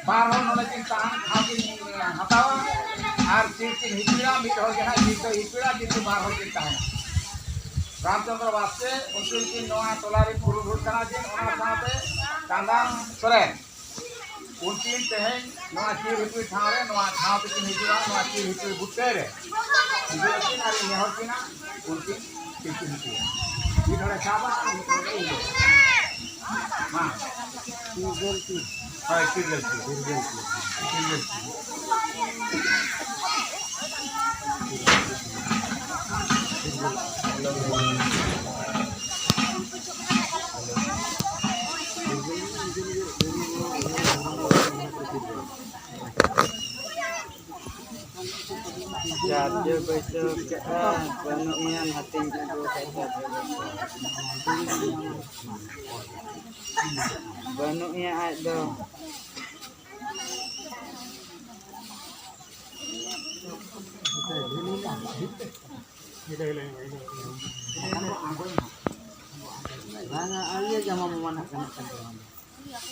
ᱵᱟᱨ ᱦᱚᱲ ᱱᱚᱰᱮ ᱠᱤᱱ ᱛᱟᱦᱮᱱ ᱴᱷᱟᱶ ᱠᱤᱱ ᱦᱟᱛᱟᱣᱟ ᱟᱨ ᱪᱤᱨ ᱠᱤᱱ ᱦᱤᱯᱤᱲᱟ᱾ ᱢᱤᱫ ᱦᱚᱲ ᱜᱮ ᱦᱟᱸᱜ ᱪᱤᱨ ᱫᱚᱭ ᱦᱤᱯᱤᱲᱟ, ᱠᱤᱱᱛᱩ ᱵᱟᱨ ᱦᱚᱲ ᱠᱤᱱ ᱛᱟᱦᱮᱱᱟ᱾ ᱨᱟᱢᱪᱚᱸᱫᱽᱨᱚ ᱵᱟᱥᱠᱮ, ᱩᱱᱠᱤᱱ ᱠᱤᱱ ᱱᱚᱣᱟ ᱴᱚᱞᱟ ᱨᱮᱱ ᱯᱩᱨᱩᱫᱷᱩᱞ ᱠᱟᱱᱟ ᱠᱤᱱ, ᱚᱱᱟ ᱥᱟᱶᱛᱮ ᱪᱟᱸᱫᱟᱱ ᱥᱚᱨᱮᱱ, ᱩᱱᱠᱤᱱ ᱛᱮᱦᱮᱧ ᱱᱚᱣᱟ ᱪᱤᱨ ᱦᱤᱯᱤᱲ ᱴᱷᱟᱶ ᱨᱮ, ᱱᱚᱣᱟ ᱴᱷᱟᱶ ᱛᱮᱠᱤᱱ ᱦᱤᱡᱩᱜᱼᱟ, ᱱᱚᱣᱟ ᱪᱤᱨ ᱦᱤᱯᱤᱲ ᱵᱩᱴᱟᱹ ᱨᱮ ᱦᱤᱡᱩᱜ ᱟᱹᱠᱤᱱ ᱟᱨ ᱤᱧ ᱱᱮᱦᱚᱨ ᱠᱤᱱᱟ, ᱩᱱᱠᱤᱱ ᱪᱤᱨ ᱠᱤᱱ ᱦᱤᱯᱤᱲᱟ᱾ ᱢᱤᱫ ᱦᱚᱲᱮ ᱥᱟᱵᱟ ᱟᱨ ᱢᱤᱫ ᱦᱚᱲᱮ ᱤᱭᱟᱹᱭᱟ᱾ ᱢᱟ᱾ ᱦᱳᱭ, ᱪᱤᱨ ᱜᱮᱞ ᱪᱤᱨ᱾ ᱪᱤᱨ ᱜᱮᱞ ᱪᱤᱨ᱾ ᱪᱤᱨ ᱜᱮᱞ ᱪᱤᱨ᱾ ᱪᱟᱨᱡᱚ ᱵᱟᱹᱭᱥᱟᱹᱣ ᱠᱟᱜᱼᱟ, ᱵᱟᱹᱱᱩᱜ ᱮᱭᱟ, ᱱᱟᱛᱮᱧ ᱟᱹᱜᱩ ᱟᱠᱟᱫ ᱪᱟᱨᱡᱚ ᱵᱟᱹᱭᱥᱟᱹᱣ᱾ ᱵᱟᱹᱱᱩᱜ ᱮᱭᱟ ᱟᱡ ᱫᱚ᱾ ᱵᱟᱝᱟ, ᱤᱭᱟᱹ ᱡᱟᱢᱟ ᱢᱟᱢᱟ ᱱᱟᱜ ᱠᱟᱱᱟ ᱠᱟᱱ ᱫᱚ᱾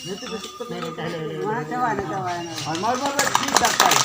ᱱᱤᱛᱚᱜ ᱫᱚ ᱪᱮᱫ ᱠᱚ ᱢᱮᱱᱟ? ᱢᱟ ᱪᱟᱵᱟᱭᱮᱱᱟ, ᱪᱟᱵᱟᱭᱮᱱᱟ᱾ ᱦᱳᱭ, ᱢᱟ, ᱢᱟ, ᱢᱟ, ᱴᱷᱤᱠ ᱰᱟᱠᱛᱟᱨ᱾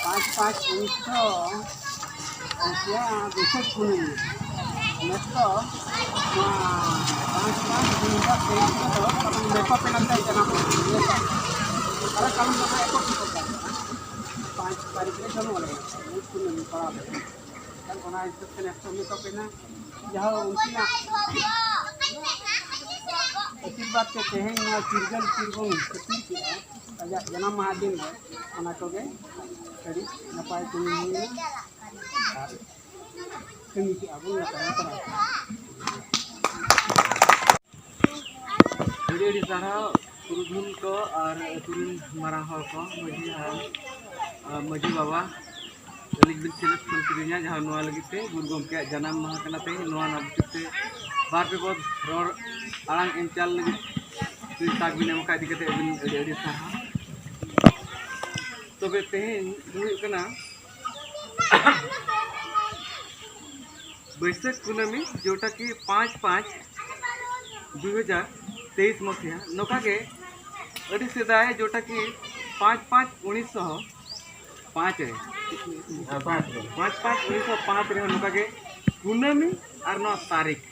ᱯᱟᱸᱪ ᱯᱟᱸᱪ ᱩᱱᱤᱥᱥᱚ ᱵᱟᱹᱭᱥᱟᱹᱠᱷ ᱠᱩᱱᱟᱹᱢᱤ᱾ ᱱᱮᱥ ᱫᱚ ᱱᱚᱣᱟ ᱯᱟᱸᱪ ᱯᱟᱸᱪ ᱫᱩ ᱦᱟᱡᱟᱨ ᱛᱮᱭᱤᱥ ᱨᱮᱫᱚ ᱢᱮᱠᱚ ᱯᱮᱱᱟᱞ ᱛᱟᱭ ᱡᱟᱱᱟᱢ ᱢᱟᱦᱟ᱾ ᱟᱨ ᱠᱟᱨᱚᱱ ᱫᱚ ᱱᱚᱣᱟ ᱮᱠᱚ ᱴᱷᱤᱠ ᱠᱟᱱᱟ᱾ ᱯᱟᱸᱪ ᱛᱟᱹᱨᱤᱠᱷ ᱨᱮ ᱡᱟᱱᱟᱢ ᱞᱮᱱᱟ, ᱯᱩᱱᱟᱹᱢᱤ ᱯᱟᱲᱟᱣ ᱞᱮᱱᱟ᱾ ᱮᱱᱠᱷᱟᱱ ᱚᱱᱟ ᱦᱤᱥᱟᱹᱵ ᱛᱮ ᱱᱮᱥ ᱫᱚ ᱢᱮᱠᱚ ᱯᱮᱱᱟᱞ ᱡᱟᱦᱟᱸ ᱩᱱᱠᱤᱱᱟᱜ ᱟᱥᱤᱨᱵᱟᱫᱽ ᱛᱮ ᱛᱮᱦᱮᱧ ᱱᱚᱣᱟ ᱪᱤᱨᱜᱟᱹᱞ ᱪᱤᱨᱵᱚᱱ ᱠᱷᱟᱹᱛᱤᱨ ᱠᱮᱫᱼᱟ, ᱟᱡᱟᱜ ᱡᱟᱱᱟᱢ ᱢᱟᱦᱟ ᱫᱤᱱ ᱨᱮ᱾ ᱚᱱᱟ ᱠᱚᱜᱮ ᱟᱹᱰᱤ ᱱᱟᱯᱟᱭ ᱠᱟᱹᱢᱤ ᱦᱩᱭᱱᱟ ᱟᱨ ᱠᱟᱹᱢᱤ ᱠᱮᱫᱼᱟ ᱵᱚᱱ ᱱᱟᱯᱟᱭ ᱱᱟᱯᱟᱭ᱾ ᱟᱹᱰᱤ ᱟᱹᱰᱤ ᱥᱟᱨᱦᱟᱣ ᱯᱩᱨᱩᱫᱷᱩᱞ ᱠᱚ ᱟᱨ ᱟᱹᱛᱩ ᱨᱮᱱ ᱢᱟᱨᱟᱝ ᱦᱚᱲ ᱠᱚ, ᱢᱟᱹᱡᱷᱤ ᱦᱟᱲᱟᱢ, ᱟᱨ ᱢᱟᱹᱡᱷᱤ ᱵᱟᱵᱟ, ᱟᱹᱞᱤᱧ ᱵᱤᱱ ᱥᱮᱞᱮᱫ ᱠᱷᱚᱱ ᱠᱤᱫᱤᱧᱟ ᱡᱟᱦᱟᱸ ᱱᱚᱣᱟ ᱞᱟᱹᱜᱤᱫ ᱛᱮ ᱜᱩᱨᱩ ᱜᱚᱢᱠᱮᱭᱟᱜ ᱡᱟᱱᱟᱢ ᱢᱟᱦᱟ ᱠᱟᱱᱟ ᱛᱮᱦᱮᱧ, ᱱᱚᱣᱟ ᱨᱮᱱᱟᱜ ᱵᱤᱥᱚᱭ ᱛᱮ ᱵᱟᱨ ᱯᱮ ᱯᱚᱫ ᱨᱚᱲ ᱟᱲᱟᱝ ᱮᱢ ᱪᱟᱞ ᱞᱟᱹᱜᱤᱫ ᱛᱟᱠ ᱵᱤᱱ ᱮᱢ ᱟᱠᱟᱫ ᱤᱫᱤ ᱠᱟᱛᱮ ᱟᱹᱵᱤᱱ ᱟᱹᱰᱤ ᱟᱹᱰᱤ ᱥᱟᱨᱦᱟᱣ᱾ ᱛᱚᱵᱮ ᱛᱮᱦᱮᱧ ᱫᱚ ᱦᱩᱭᱩᱜ ᱠᱟᱱᱟ ᱵᱟᱹᱭᱥᱟᱹᱠᱷ ᱠᱩᱱᱟᱹᱢᱤ, ᱡᱮᱴᱟ ᱠᱤ ᱯᱟᱸᱪ ᱯᱟᱸᱪ ᱫᱩ ᱦᱟᱡᱟᱨ ᱛᱮᱭᱤᱥ ᱢᱟᱥᱤᱦᱟ ᱱᱚᱝᱠᱟ ᱜᱮ ᱟᱹᱰᱤ ᱥᱮᱫᱟᱭ ᱡᱚᱴᱟ ᱠᱤ ᱯᱟᱸᱪ ᱯᱟᱸᱪ ᱩᱱᱤᱥᱥᱚ ᱯᱟᱸᱪ ᱨᱮ ᱯᱟᱸᱪ ᱯᱟᱸᱪ ᱩᱱᱤᱥᱥᱚ ᱯᱟᱸᱪ ᱨᱮᱦᱚᱸ ᱱᱚᱝᱠᱟ ᱜᱮ ᱠᱩᱱᱟᱹᱢᱤ ᱟᱨ ᱱᱚᱣᱟ ᱛᱟᱹᱨᱤᱠᱷ,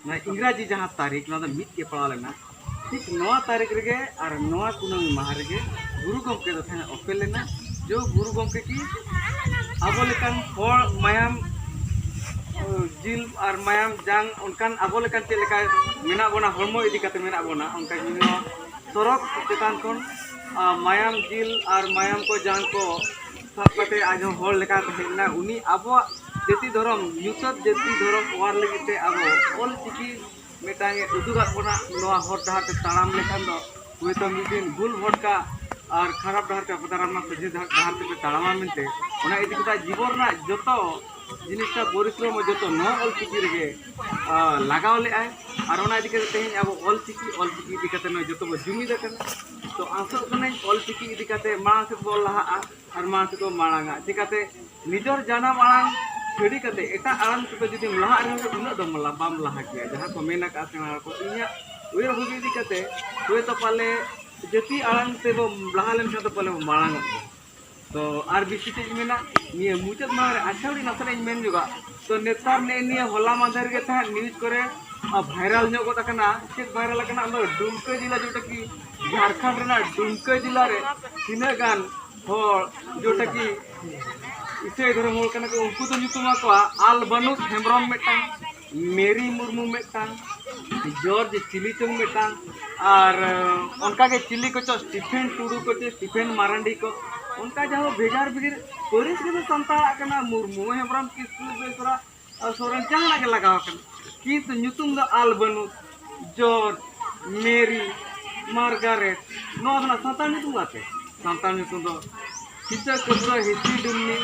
ᱱᱚᱣᱟ ᱤᱝᱨᱟᱡᱤ ᱡᱟᱦᱟᱸ ᱛᱟᱹᱨᱤᱠᱷ, ᱱᱚᱣᱟ ᱫᱚ ᱢᱤᱫ ᱜᱮ ᱯᱟᱲᱟᱣ ᱞᱮᱱᱟ᱾ ᱴᱷᱤᱠ ᱱᱚᱣᱟ ᱛᱟᱹᱨᱤᱠᱷ ᱨᱮᱜᱮ ᱟᱨ ᱱᱚᱣᱟ ᱠᱩᱱᱟᱹᱢᱤ ᱢᱟᱦᱟ ᱨᱮᱜᱮ ᱜᱩᱨᱩ ᱜᱚᱢᱠᱮ ᱫᱚ ᱛᱟᱦᱮᱸ ᱚᱯᱮᱞ ᱞᱮᱱᱟ᱾ ᱡᱚ ᱜᱩᱨᱩ ᱜᱚᱢᱠᱮ ᱠᱤ ᱟᱵᱚ ᱞᱮᱠᱟᱱ ᱦᱚᱲ ᱢᱟᱭᱟᱢ ᱡᱤᱞ ᱟᱨ ᱢᱟᱭᱟᱢ ᱡᱟᱝ ᱚᱱᱠᱟᱱ ᱟᱵᱚ ᱞᱮᱠᱟᱱ ᱪᱮᱫ ᱞᱮᱠᱟ ᱢᱮᱱᱟᱜ ᱵᱚᱱᱟ, ᱦᱚᱲᱢᱚ ᱤᱫᱤ ᱠᱟᱛᱮ ᱢᱮᱱᱟᱜ ᱵᱚᱱᱟ, ᱚᱱᱠᱟ ᱜᱮ ᱱᱚᱣᱟ ᱥᱚᱨᱚᱜ ᱪᱮᱛᱟᱱ ᱠᱷᱚᱱ ᱟᱨ ᱢᱟᱭᱟᱢ ᱡᱤᱞ ᱟᱨ ᱢᱟᱭᱟᱢ ᱠᱚ ᱡᱟᱝ ᱠᱚ ᱥᱟᱵ ᱠᱟᱛᱮ ᱟᱡ ᱦᱚᱸ ᱦᱚᱲ ᱞᱮᱠᱟ ᱛᱟᱦᱮᱸ ᱞᱮᱱᱟ᱾ ᱩᱱᱤ ᱟᱵᱚᱣᱟᱜ ᱡᱟᱹᱛᱤ ᱫᱷᱚᱨᱚᱢ, ᱧᱩᱛᱟᱹᱛ ᱡᱟᱹᱛᱤ ᱫᱷᱚᱨᱚᱢ ᱚᱣᱟᱨ ᱞᱟᱹᱜᱤᱫ ᱛᱮ ᱟᱵᱚ ᱚᱞ ᱪᱤᱠᱤ ᱢᱤᱫᱴᱟᱝ ᱮ ᱩᱫᱩᱜᱟᱫ ᱵᱚᱱᱟ᱾ ᱱᱚᱣᱟ ᱦᱚᱨ ᱰᱟᱦᱟᱨ ᱛᱮ ᱛᱟᱲᱟᱢ ᱞᱮᱠᱷᱟᱱ ᱫᱚ ᱦᱳᱭᱛᱳ ᱢᱤᱫ ᱫᱤᱱ ᱵᱷᱩᱞ ᱦᱚᱨ ᱠᱟ ᱟᱨ ᱠᱷᱟᱨᱟᱯ ᱰᱟᱦᱟᱨ ᱛᱮ ᱟᱯᱮ ᱫᱟᱨᱟᱢ ᱢᱟ ᱥᱚᱡᱷᱮ ᱰᱟᱦᱟᱨ ᱛᱮᱯᱮ ᱛᱟᱲᱟᱢᱟ ᱢᱮᱱᱛᱮ, ᱚᱱᱟ ᱤᱫᱤ ᱠᱟᱛᱮ ᱡᱤᱵᱚᱱ ᱨᱮᱱᱟᱜ ᱡᱚᱛᱚ ᱡᱤᱱᱤᱥᱴᱟ ᱯᱚᱨᱤᱥᱨᱚᱢ ᱡᱚᱛᱚ ᱱᱚᱣᱟ ᱚᱞ ᱪᱤᱠᱤ ᱨᱮᱜᱮ ᱞᱟᱜᱟᱣ ᱞᱮᱫᱟᱭ᱾ ᱟᱨ ᱚᱱᱟ ᱤᱫᱤ ᱠᱟᱛᱮ ᱛᱮᱦᱮᱧ ᱟᱵᱚ ᱚᱞ ᱪᱤᱠᱤ ᱚᱞ ᱪᱤᱠᱤ ᱤᱫᱤ ᱠᱟᱛᱮ ᱱᱚᱣᱟ ᱡᱚᱛᱚ ᱵᱚ ᱡᱩᱢᱤᱫ ᱟᱠᱟᱱᱟ᱾ ᱛᱚ ᱟᱥᱚᱜ ᱠᱟᱹᱱᱟᱹᱧ ᱚᱞ ᱪᱤᱠᱤ ᱤᱫᱤ ᱠᱟᱛᱮ ᱢᱟᱲᱟᱝ ᱥᱮᱫ ᱵᱚᱱ ᱞᱟᱦᱟᱜᱼᱟ ᱟᱨ ᱢᱟᱲᱟᱝ ᱥᱮᱫ ᱵᱚᱱ ᱢᱟᱲᱟᱝᱟ᱾ ᱪᱤᱠᱟᱛᱮ ᱱᱤᱡᱚᱨ ᱡᱟᱱᱟᱢ ᱟᱲᱟᱝ ᱪᱷᱟᱹᱲᱤ ᱠᱟᱛᱮ ᱮᱴᱟᱜ ᱟᱲᱟᱝ ᱛᱮᱫᱚ ᱡᱩᱫᱤᱢ ᱞᱟᱦᱟᱜ ᱨᱮᱦᱚᱸ ᱩᱱᱟᱹᱜ ᱫᱚ ᱵᱟᱢ ᱞᱟᱦᱟ ᱠᱮᱭᱟ᱾ ᱡᱟᱦᱟᱸ ᱠᱚ ᱢᱮᱱ ᱟᱠᱟᱫ ᱥᱮᱬᱟ ᱦᱚᱲ ᱠᱚ, ᱤᱧᱟᱹᱜ ᱩᱭᱦᱟᱹᱨ ᱵᱷᱟᱵᱤ ᱤᱫᱤ ᱠᱟᱛᱮ ᱦᱳᱭᱛᱳ ᱯᱟᱞᱮ ᱡᱟᱹᱛᱤ ᱟᱲᱟᱝ ᱛᱮᱵᱚ ᱞᱟᱦᱟ ᱞᱮᱱᱠᱷᱟᱱ ᱫᱚ ᱯᱟᱞᱮ ᱵᱚ ᱢᱟᱲᱟᱝ ᱚᱜ ᱜᱮᱭᱟ᱾ ᱛᱚ ᱟᱨ ᱵᱮᱥᱤ ᱪᱮᱫ ᱤᱧ ᱢᱮᱱᱟ, ᱱᱤᱭᱟᱹ ᱢᱩᱪᱟᱹᱫ ᱢᱟᱲᱟᱝ ᱨᱮ ᱟᱪᱪᱷᱟ ᱟᱹᱰᱤ ᱱᱟᱥᱮᱱᱟᱜ ᱤᱧ ᱢᱮᱱ ᱧᱚᱜᱟ᱾ ᱛᱚ ᱱᱮᱛᱟᱨ ᱱᱮᱜᱼᱮ ᱱᱤᱭᱟᱹ ᱦᱚᱞᱟ ᱢᱟᱫᱷᱮᱨ ᱜᱮ ᱛᱟᱦᱮᱸᱫ ᱱᱤᱭᱩᱡᱽ ᱠᱚᱨᱮ ᱵᱷᱟᱭᱨᱟᱞ ᱧᱚᱜ ᱜᱚᱫ ᱟᱠᱟᱱᱟ᱾ ᱪᱮᱫ ᱵᱷᱟᱭᱨᱟᱞ ᱟᱠᱟᱱᱟ? ᱚᱱᱟ ᱫᱚ ᱰᱩᱢᱠᱟᱹ ᱡᱮᱞᱟ ᱡᱮᱴᱟ ᱠᱤ ᱡᱷᱟᱲᱠᱷᱚᱸᱰ ᱨᱮᱱᱟᱜ ᱰᱩᱢᱠᱟᱹ ᱡᱮᱞᱟ ᱨᱮ ᱛᱤᱱᱟᱹᱜ ᱜᱟᱱ ᱦᱚᱲ ᱡᱮᱴᱟ ᱠᱤ ᱤᱥᱟᱹᱭ ᱫᱷᱚᱨᱚᱢ ᱦᱚᱲ ᱠᱟᱱᱟ ᱠᱚ, ᱩᱱᱠᱩ ᱫᱚ ᱧᱩᱛᱩᱢ ᱟᱠᱚᱣᱟ ᱟᱞ ᱵᱟᱹᱱᱩᱛ ᱦᱮᱢᱵᱨᱚᱢ ᱢᱤᱫᱴᱟᱝ, ᱢᱮᱨᱤ ᱢᱩᱨᱢᱩ ᱢᱤᱫᱴᱟᱝ, ᱡᱚᱨᱡᱽ ᱪᱤᱞᱤ ᱪᱚᱝ ᱢᱤᱫᱴᱟᱝ, ᱟᱨ ᱚᱱᱠᱟᱜᱮ ᱪᱤᱞᱤ ᱠᱚᱪᱚ ᱥᱴᱤᱯᱷᱮᱱ ᱴᱩᱰᱩ ᱠᱚᱪᱚ ᱥᱴᱤᱯᱷᱮᱱ ᱢᱟᱨᱟᱱᱰᱤ ᱠᱚ, ᱚᱱᱠᱟ ᱡᱟᱦᱟᱸ ᱵᱷᱮᱜᱟᱨ ᱵᱷᱮᱜᱟᱨ ᱯᱟᱹᱨᱤᱥ ᱨᱮᱫᱚ ᱥᱟᱱᱛᱟᱲᱟᱜ ᱠᱟᱱᱟ, ᱢᱩᱨᱢᱩ, ᱦᱮᱢᱵᱨᱚᱢ, ᱠᱤᱥᱠᱩ, ᱵᱮᱥᱨᱟ, ᱟᱨ ᱥᱚᱨᱮᱱ ᱡᱟᱦᱟᱱᱟᱜ ᱜᱮ ᱞᱟᱜᱟᱣ ᱟᱠᱟᱱᱟ, ᱠᱤᱱᱛᱩ ᱧᱩᱛᱩᱢ ᱫᱚ ᱟᱞ ᱵᱟᱹᱱᱩᱜ, ᱡᱚᱨᱡᱽ, ᱢᱮᱨᱤ, ᱢᱟᱨᱜᱟᱨᱮᱴ, ᱱᱚᱣᱟ ᱫᱚ ᱱᱟᱜ ᱥᱟᱱᱛᱟᱲ ᱧᱩᱛᱩᱢ ᱠᱟᱛᱮ ᱥᱟᱱᱛᱟᱲ ᱧᱩᱛᱩᱢ ᱫᱚ ᱠᱤᱪᱟᱹ ᱠᱟᱹᱯᱨᱟᱹ ᱦᱤᱥᱤ ᱰᱩᱢᱱᱤ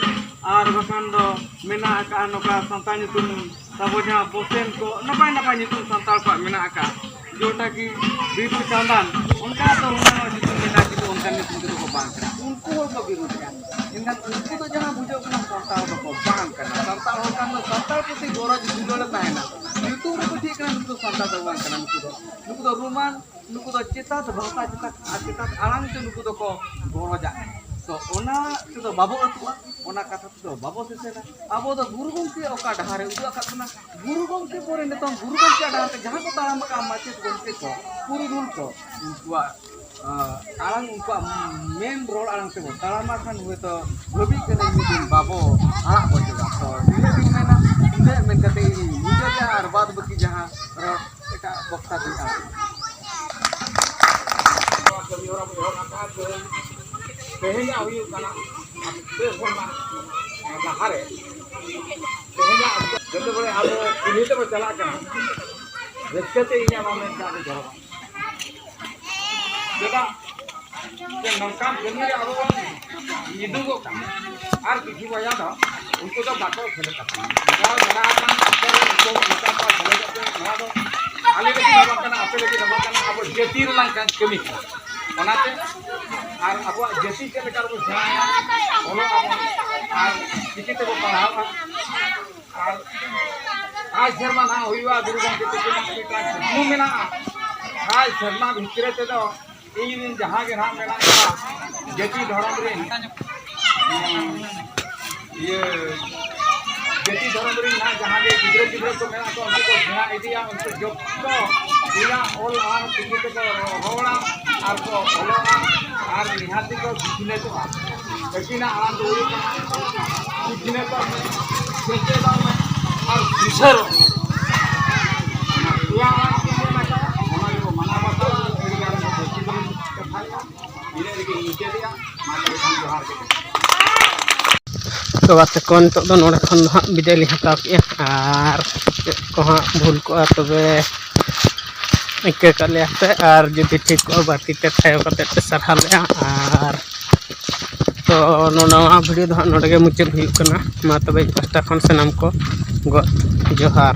ᱟᱨ ᱵᱟᱠᱷᱟᱱ ᱫᱚ ᱢᱮᱱᱟᱜ ᱟᱠᱟᱫᱼᱟ ᱱᱚᱝᱠᱟ ᱥᱟᱱᱛᱟᱲ ᱧᱩᱛᱩᱢ ᱛᱟᱵᱚ ᱡᱟᱦᱟᱸ ᱵᱚᱥᱮᱱ ᱠᱚ ᱱᱟᱯᱟᱭ ᱱᱟᱯᱟᱭ ᱧᱩᱛᱩᱢ ᱥᱟᱱᱛᱟᱲ ᱠᱚᱣᱟᱜ ᱢᱮᱱᱟᱜ ᱟᱠᱟᱫᱼᱟ, ᱡᱚᱴᱟ ᱠᱤ ᱵᱤᱫᱩ ᱪᱟᱸᱫᱟᱱ ᱚᱱᱠᱟ ᱫᱚ ᱦᱩᱱᱟᱹᱝ ᱧᱩᱛᱩᱢ ᱢᱮᱱᱟᱜᱼᱟ, ᱠᱤᱱᱛᱩ ᱚᱱᱠᱟᱱ ᱧᱩᱛᱩᱢ ᱠᱚᱫᱚ ᱠᱚ ᱵᱟᱝ ᱠᱟᱱᱟ᱾ ᱩᱱᱠᱩ ᱦᱚᱲ ᱠᱚ ᱵᱤᱨᱩᱫᱷ ᱠᱟᱱᱟ, ᱮᱱᱠᱷᱟᱱ ᱩᱱᱠᱩ ᱫᱚ ᱡᱟᱦᱟᱸ ᱵᱩᱡᱷᱟᱹᱜ ᱠᱟᱱᱟ ᱥᱟᱱᱛᱟᱲ ᱫᱚᱠᱚ ᱵᱟᱝ ᱠᱟᱱᱟ᱾ ᱥᱟᱱᱛᱟᱲ ᱦᱚᱲ ᱠᱷᱟᱱ ᱫᱚ ᱥᱟᱱᱛᱟᱲ ᱯᱨᱚᱛᱤ ᱜᱚᱨᱚᱡᱽ ᱫᱩᱞᱟᱹᱲ ᱛᱟᱦᱮᱱᱟ, ᱧᱩᱛᱩᱢ ᱨᱮᱠᱚ ᱴᱷᱤᱠ ᱠᱟᱱᱟ ᱱᱩᱠᱩ ᱫᱚ ᱥᱟᱱᱛᱟᱲ ᱫᱚ ᱵᱟᱝ ᱠᱟᱱᱟ᱾ ᱱᱩᱠᱩ ᱫᱚ ᱱᱩᱠᱩ ᱫᱚ ᱨᱳᱢᱟᱱ ᱪᱮᱛᱟᱛ ᱵᱷᱟᱥᱟ, ᱪᱮᱛᱟᱛ ᱟᱨ ᱪᱮᱛᱟᱛ ᱟᱲᱟᱝ ᱛᱮ ᱱᱩᱠᱩ ᱫᱚᱠᱚ ᱜᱚᱨᱚᱡᱟᱜ ᱠᱟᱱᱟ᱾ ᱛᱚ ᱚᱱᱟ ᱛᱮᱫᱚ ᱵᱟᱵᱚ ᱟᱹᱛᱩᱜᱼᱟ, ᱚᱱᱟ ᱠᱟᱛᱷᱟ ᱛᱮᱫᱚ ᱵᱟᱵᱚ ᱥᱮᱥᱮᱱᱟ᱾ ᱟᱵᱚ ᱫᱚ ᱜᱩᱨᱩ ᱜᱚᱢᱠᱮ ᱚᱠᱟ ᱰᱟᱦᱟᱨ ᱮ ᱩᱫᱩᱜ ᱟᱠᱟᱫ ᱵᱚᱱᱟ, ᱜᱩᱨᱩ ᱜᱚᱢᱠᱮ ᱯᱚᱨᱮ ᱱᱤᱛᱚᱝ ᱜᱩᱨᱩ ᱜᱚᱢᱠᱮᱭᱟᱜ ᱰᱟᱦᱟᱨ ᱛᱮ ᱡᱟᱦᱟᱸ ᱠᱚ ᱛᱟᱲᱟᱢ ᱟᱠᱟᱫ ᱢᱟᱪᱮᱫ ᱜᱚᱢᱠᱮ ᱠᱚ, ᱯᱩᱨᱩᱫᱷᱩᱞ ᱠᱚ, ᱩᱱᱠᱩᱣᱟᱜ ᱟᱲᱟᱝ, ᱩᱱᱠᱩᱣᱟᱜ ᱢᱮᱱ ᱨᱚᱲ ᱟᱲᱟᱝ ᱛᱮᱵᱚᱱ ᱛᱟᱲᱟᱢᱟ ᱠᱷᱟᱱ ᱦᱚᱭᱛᱳ ᱵᱷᱟᱹᱵᱤ ᱠᱟᱹᱱᱟᱹᱧ ᱢᱤᱫ ᱫᱤᱱ ᱵᱟᱵᱚ ᱟᱲᱟᱜ ᱵᱚ ᱪᱮᱫᱟ᱾ ᱛᱚ ᱱᱤᱱᱟᱹᱜ ᱜᱤᱧ ᱢᱮᱱᱟ, ᱱᱤᱱᱟᱹᱜ ᱢᱮᱱ ᱠᱟᱛᱮ ᱤᱧ ᱢᱩᱪᱟᱹᱫᱮᱜᱼᱟ ᱟᱨ ᱵᱟᱫ ᱵᱟᱹᱠᱤ ᱡᱟᱦᱟᱸ ᱨᱚᱲ ᱮᱴᱟᱜ ᱵᱚᱠᱛᱟ ᱴᱷᱮᱱ ᱟᱲᱟᱜ᱾ ᱱᱚᱣᱟ ᱠᱟᱹᱢᱤ ᱦᱚᱨᱟ ᱵᱚᱱ ᱮᱦᱚᱵ ᱟᱠᱟᱫᱼᱟ᱾ ᱛᱮᱦᱮᱧ, ᱛᱮᱦᱮᱧᱟᱜ ᱦᱩᱭᱩᱜ ᱠᱟᱱᱟ ᱯᱮ ᱥᱮᱨᱢᱟ ᱞᱟᱦᱟᱨᱮ, ᱛᱮᱦᱮᱧᱟᱜ ᱡᱚᱛᱚ ᱵᱚᱞᱮ ᱟᱵᱚ ᱠᱩᱞᱦᱤ ᱛᱮᱵᱚ ᱪᱟᱞᱟᱜ ᱠᱟᱱᱟ, ᱨᱟᱹᱥᱠᱟᱹ ᱛᱮ ᱤᱧᱟᱹᱜ ᱱᱚᱣᱟ ᱢᱮᱱ ᱠᱟᱛᱮ ᱡᱚᱦᱟᱨ᱾ ᱪᱮᱫᱟᱜ ᱥᱮ ᱱᱚᱝᱠᱟᱱ ᱠᱟᱹᱢᱤ ᱨᱮ ᱟᱵᱚ ᱵᱚᱱ ᱢᱤᱫᱩᱜᱚᱜ ᱠᱟᱱᱟ᱾ ᱟᱨ ᱠᱤᱪᱷᱩ ᱵᱚᱭᱦᱟ ᱫᱚ ᱩᱱᱠᱩ ᱫᱚ ᱵᱟᱠᱚ ᱥᱮᱞᱮᱫ ᱟᱠᱟᱱᱟ᱾ ᱱᱚᱣᱟ ᱢᱮᱱᱟᱜ ᱟᱠᱟᱱ ᱚᱠᱛᱚ ᱨᱮ ᱩᱱᱠᱩ ᱦᱚᱸ ᱢᱮᱛᱟ ᱠᱚᱣᱟ ᱥᱮᱞᱮᱫᱚᱜ ᱯᱮ᱾ ᱱᱚᱣᱟ ᱫᱚ ᱟᱞᱮ ᱞᱟᱹᱜᱤᱫ ᱦᱚᱸ ᱵᱟᱝ ᱠᱟᱱᱟ, ᱟᱯᱮ ᱞᱟᱹᱜᱤᱫ ᱦᱚᱸ ᱵᱟᱝ ᱠᱟᱱᱟ, ᱟᱵᱚ ᱡᱟᱹᱛᱤ ᱨᱮᱱᱟᱜ ᱠᱟᱹᱢᱤ ᱠᱟᱱᱟ᱾ ᱚᱱᱟᱛᱮ ᱟᱨ ᱟᱵᱚᱣᱟᱜ ᱡᱟᱹᱛᱤ ᱪᱮᱫ ᱞᱮᱠᱟ ᱨᱮᱵᱚ ᱥᱮᱬᱟᱭᱟ, ᱚᱞᱚᱜ ᱟᱵᱚᱱ ᱟᱨ ᱪᱤᱠᱤ ᱛᱮᱵᱚ ᱯᱟᱲᱦᱟᱣᱟ᱾ ᱟᱨ ᱥᱟᱭ ᱥᱮᱨᱢᱟ ᱱᱟᱦᱟᱜ ᱦᱩᱭᱩᱜᱼᱟ, ᱜᱩᱨᱩ ᱜᱚᱢᱠᱮ ᱛᱟᱹᱠᱤᱱᱟᱜ ᱢᱤᱫᱴᱟᱝ ᱠᱩᱠᱢᱩ ᱢᱮᱱᱟᱜᱼᱟ᱾ ᱥᱟᱭ ᱥᱮᱨᱢᱟ ᱵᱷᱤᱛᱨᱤ ᱛᱮᱫᱚ ᱤᱧ ᱨᱮᱱ ᱡᱟᱦᱟᱸ ᱜᱮ ᱱᱟᱦᱟᱜ ᱢᱮᱱᱟᱜ ᱠᱚᱣᱟ, ᱡᱟᱹᱛᱤ ᱫᱷᱚᱨᱚᱢ ᱨᱮᱱ, ᱤᱭᱟᱹ, ᱡᱟᱹᱛᱤ ᱫᱷᱚᱨᱚᱢ ᱨᱮᱱ ᱱᱟᱦᱟᱜ ᱡᱟᱦᱟᱸ ᱜᱮ ᱜᱤᱫᱽᱨᱟᱹ ᱯᱤᱫᱽᱨᱟᱹ ᱠᱚ ᱢᱮᱱᱟᱜ ᱠᱚᱣᱟ, ᱩᱱᱠᱩ ᱠᱚ ᱥᱮᱬᱟ ᱤᱫᱤᱭᱟ, ᱩᱱᱠᱩ ᱡᱚᱛᱚ ᱤᱧᱟᱹᱜ ᱚᱞ ᱟᱨ ᱪᱤᱠᱤ ᱛᱮᱠᱚ ᱨᱚᱲᱟ ᱟᱨ ᱠᱚ ᱚᱞᱚᱜᱼᱟ ᱟᱨ ᱱᱤᱦᱟᱹᱛ ᱜᱮᱠᱚ ᱥᱤᱠᱷᱱᱟᱹᱛᱚᱜᱼᱟ᱾ ᱟᱹᱠᱤᱱᱟᱜ ᱟᱲᱟᱝ ᱫᱚ ᱦᱩᱭᱩᱜ ᱠᱟᱱᱟ ᱥᱤᱠᱷᱱᱟᱹᱛᱚᱜ ᱢᱮ, ᱥᱮᱪᱮᱫᱚᱜ ᱢᱮ ᱟᱨ ᱠᱤᱥᱟᱹᱬᱚᱜ ᱢᱮ᱾ ᱚᱱᱟ ᱯᱮᱭᱟ ᱟᱲᱟᱝ ᱠᱤᱱ ᱢᱮᱱ ᱟᱠᱟᱫᱼᱟ, ᱚᱱᱟ ᱜᱮᱵᱚ ᱢᱟᱱᱟᱣ ᱵᱟᱛᱟᱣᱟ᱾ ᱟᱹᱰᱤ ᱜᱟᱱ ᱵᱚ ᱠᱩᱥᱤ ᱵᱚᱱ ᱠᱟᱛᱷᱟᱭᱟ᱾ ᱤᱱᱟᱹᱜ ᱨᱮᱜᱮᱧ ᱢᱩᱪᱟᱹᱫᱮᱜᱼᱟ᱾ ᱢᱟ ᱛᱚᱵᱮ ᱠᱷᱟᱱ ᱡᱚᱦᱟᱨ ᱜᱮ᱾ ᱛᱚ ᱜᱟᱛᱮ ᱠᱚ, ᱱᱤᱛᱚᱜ ᱫᱚ ᱱᱚᱰᱮ ᱠᱷᱚᱱ ᱫᱚ ᱦᱟᱸᱜ ᱵᱤᱫᱟᱹᱭ ᱞᱤᱧ ᱦᱟᱛᱟᱣ ᱠᱮᱜᱼᱟ, ᱟᱨ ᱪᱮᱫ ᱠᱚ ᱦᱟᱸᱜ ᱵᱷᱩᱞ ᱠᱚᱜᱼᱟ ᱛᱚᱵᱮ ᱤᱠᱟᱹ ᱠᱟᱜ ᱞᱮᱭᱟ ᱯᱮ, ᱟᱨ ᱡᱩᱫᱤ ᱴᱷᱤᱠ ᱠᱚᱜᱼᱟ ᱵᱟᱹᱲᱛᱤ ᱛᱮ ᱛᱷᱟᱭᱚ ᱠᱟᱛᱮ ᱯᱮ ᱥᱟᱨᱦᱟᱣ ᱞᱮᱭᱟ᱾ ᱟᱨ ᱛᱚ ᱱᱚᱣᱟ ᱵᱷᱤᱰᱤᱭᱳ ᱫᱚ ᱦᱟᱸᱜ ᱱᱚᱰᱮ ᱜᱮ ᱢᱩᱪᱟᱹᱫ ᱦᱩᱭᱩᱜ ᱠᱟᱱᱟ᱾ ᱢᱟ ᱛᱚᱵᱮ ᱤᱧ ᱯᱟᱦᱴᱟ ᱠᱷᱚᱱ ᱥᱟᱱᱟᱢ ᱠᱚ ᱜᱚᱰ ᱡᱚᱦᱟᱨ᱾